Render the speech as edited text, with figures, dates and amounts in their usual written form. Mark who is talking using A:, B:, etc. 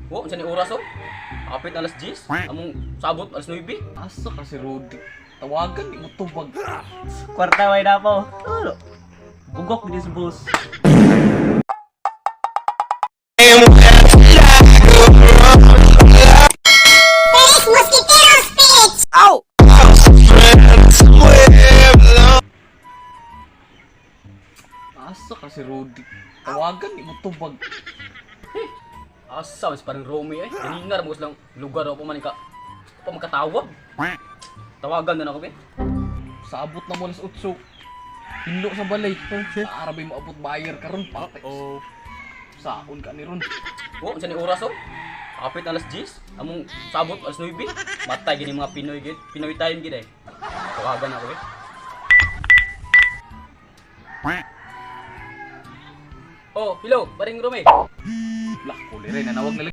A: Wo, unsa ni oras oh? Apit na alas 10. Among sabot alas 9.
B: Asa ka si Rudy? Tawagan, di mo tubag.
C: Kwarta way na po. Tulo. Bugok gid sa boss.
D: Tres Mosquiteros PH!
B: Asa ka si Rudy? Tawagan, di mo tubag.
A: Asa mas parang Romy eh. Ganingar mo lang lugar ako man ka. Pa makatawag. Tawagan na nako be.
B: Sabot na mo alas 8. Hinlo sa balay. Sa Arabay mo abot buyer karon pate. Saon ka ni ron.
A: Wo, unsa ni oras oh? Apit na alas 10. Among sabot alas 9. Matay gini mga Pinoy gid. Pinoy time gid eh. Tawagan ako be. Oh, hello, paring Romy.
B: Lah, kulire na nawag na.